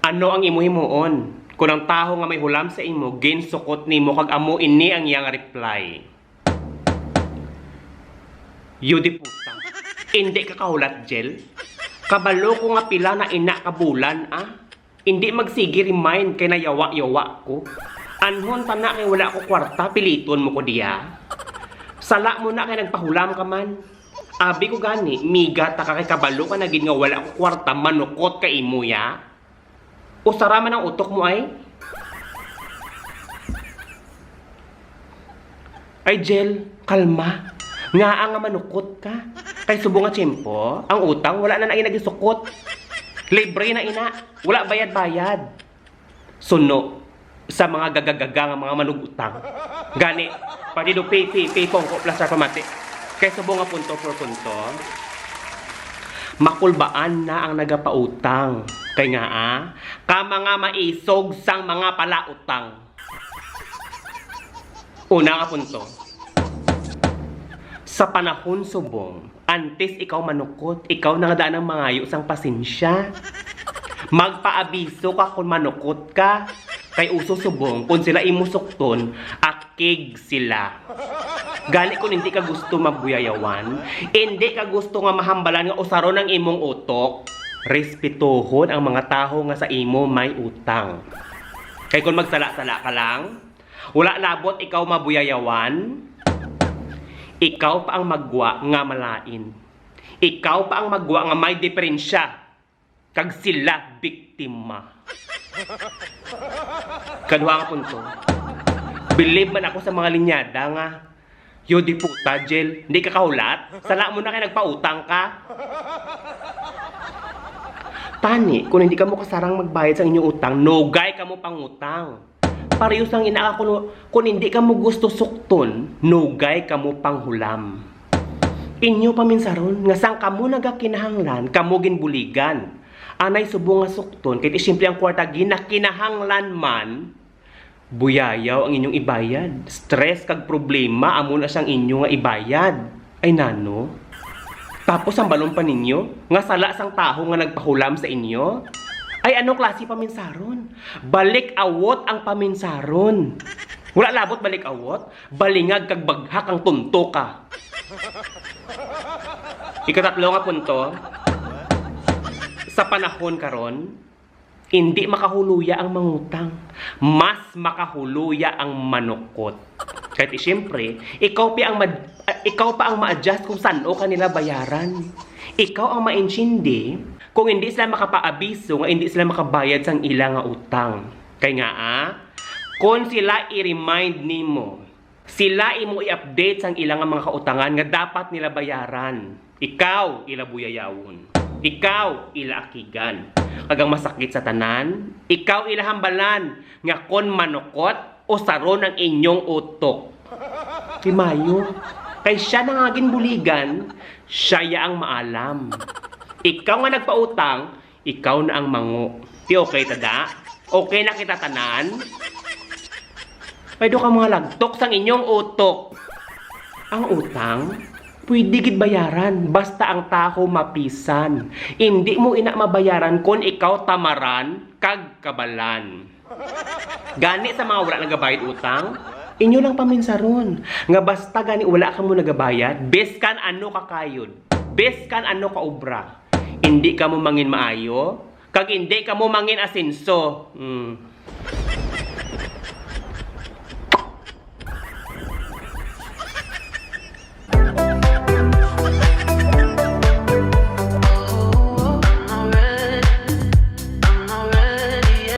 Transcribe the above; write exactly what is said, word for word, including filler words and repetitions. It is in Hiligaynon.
Ano ang imo himuon kon ang tawo nga may hulam sa imo ginsukot nimo kag amo ini ang iyang reply? Yo di puta. Indi ka kahulat, Jel. Kabalo ko nga pila na ina ka bulan, ah. Indi magsigi remind kay nayawa-yawa ko. Anhon pa na kay wala ko kwarta, piliton mo ko diya. Sala mo na kay nagpahulam ka man. Abi ko gani, miga ta ka kay kabalo ka na gid nga wala ko kwarta, manukot ka imo ya. Usara man ang utok mo ay. Ay, Jel, kalma. Ngaa nga manukot ka? Kay subong nga tiyempo, ang utang wala na na ina gisukot. Libre na ina, wala bayad-bayad. Suno sa mga gagagaga nga mga manugutang. Gani, Partido P P, P P, Pongko, Plastar, Pamati. Kay subong nga punto for punto, makulbaan na ang nagapautang. Kay ngaa, ka mga maisog sang mga palautang. Una nga punto, sa panahon subong, antes ikaw manukot, ikaw na nga daan ang mangayo sang pasensya. Magpaabiso ka kon manukot ka, kay uso subong, kon sila imo sukton, akig sila. Gani kon hindi ka gusto mabuyayawan, hindi ka gusto nga mahambalan nga usaron ang imong utok, respetuhon ang mga tawo nga sa imo may utang. Kay kon magsala-sala ka lang, wala labot ikaw mabuyayawan, ikaw pa ang maggwa nga malain. Ikaw pa ang maggwa nga may diferensya kag sila biktima. Kaduha nga punto, believe man ako sa mga linyada nga, "Yo di puta, Jel, hindi ka kahulat? Sala mo na kay nagpautang ka." Tani, kung hindi ka mo kasarang magbayad sa inyong utang, nugay ka mo pangutang. Pareho sang ina ka, kung, kung hindi ka mo gusto sukton, nugay ka mo panghulam. Inyo paminsaron nga sang kamo nagakinahanglan, kamo ginbuligan. Anay subong nga sukton, kay ti simple ang kwarta ginakinahanglan man, buyayaw ang inyong ibayad. Stress kag problema amo na sang inyo nga ibayad. Ay nano? Tapos hambalon pa ninyo nga sala sang tawo nga nagpahulam sa inyo? Ay ano klase paminsaron? Balik awot ang paminsaron. Wala labot balik awot, balingag kag baghak ang tunto ka. Ikatatlo nga punto, sa panahon karon, hindi makahuluya ang mangutang. Mas makahuluya ang manukot. Kay ti siyempre, ikaw pa ang mad-, ikaw pa ang ma-adjust kung san-o ka nila bayaran. Ikaw ang maintindi kung hindi sila makapaabiso nga hindi sila makabayad sang ila nga utang. Kay nga, ah, kung sila i-remind nimo, sila imo i-update sang ila nga mga kautangan nga dapat nila bayaran. Ikaw ila buyayawon. Ikaw ila akigan. Kag ang masakit sa tanan, ikaw ila hambalan nga kon manukot, usaron ang inyong utok. Ti maayo, kay sia na nga ginbuligan, sia ya ang maalam. Ikaw nga nagpautang, ikaw na ang mango. Ti okay ta da? Okay na kita tanan? Pwede ka mga lagtok sang inyong utok. Ang utang, pwede gid bayaran basta ang tawo mapisan. Indi mo ina mabayaran kon ikaw tamaran kag kabalan. Gani sa mga wala nagabayad utang, inyo lang paminsaron nga basta gani wala kamo nagabayad, biskan ano ka kayod, biskan ano ka obra, indi kamo mangin maayo, kag indi kamo mangin asenso. Hmm.